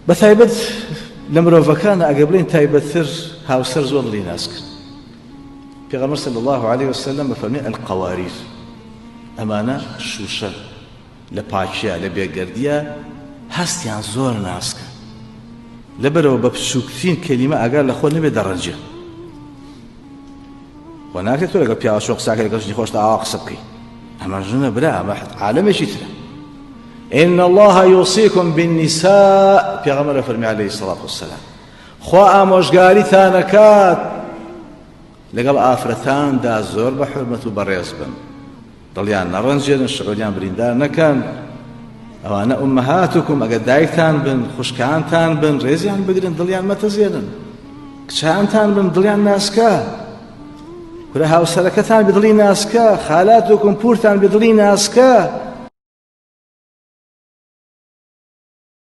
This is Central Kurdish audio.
بە تایبەت لە مرۆڤەکان ئەگەر بڵێن تایبەتتر هاوسەر زۆر دڵی ناسکرد پێغەمبەر صلی الله علیه وسلم بەفەرمی القواریر ئەمانە شوشە لە پاکیا لە بێگەردیە هەستیان زۆر ناسکە لەبەرەوە بە بچووکترین کەلیمە ئاگار لە خۆ نەبێ دەڕەنجێ و ناکرێت تۆ لەگەڵ پیاوە چۆن قساکە لەگەڵ ژنی خۆشتا ئاوا قسە بکەی ئەمە ژنە برا ئەمە عالەمێکی ترە إن الله يوصيكم بالنساء پێغەمبەر فەرمی عليه الصلاة والسلام خوا ئامۆژگاریتانەکات لەگەڵ ئافرەتاندا زۆر بە حرمەت و بەڕێز بن دڵیان نەڕەنجێنن شعوریان بریندار نەکەن ئەوانە ئومەهاتکم ئەگەر دایکتان بن خوشکانتان بن ڕێزیان بگرن دڵیان مەتەزێنن کچانتان بن دڵیان ناسکە کورە هاوسەرەکەتان بدڵی ناسکە خالاتکم پورتان بدڵی ناسکە.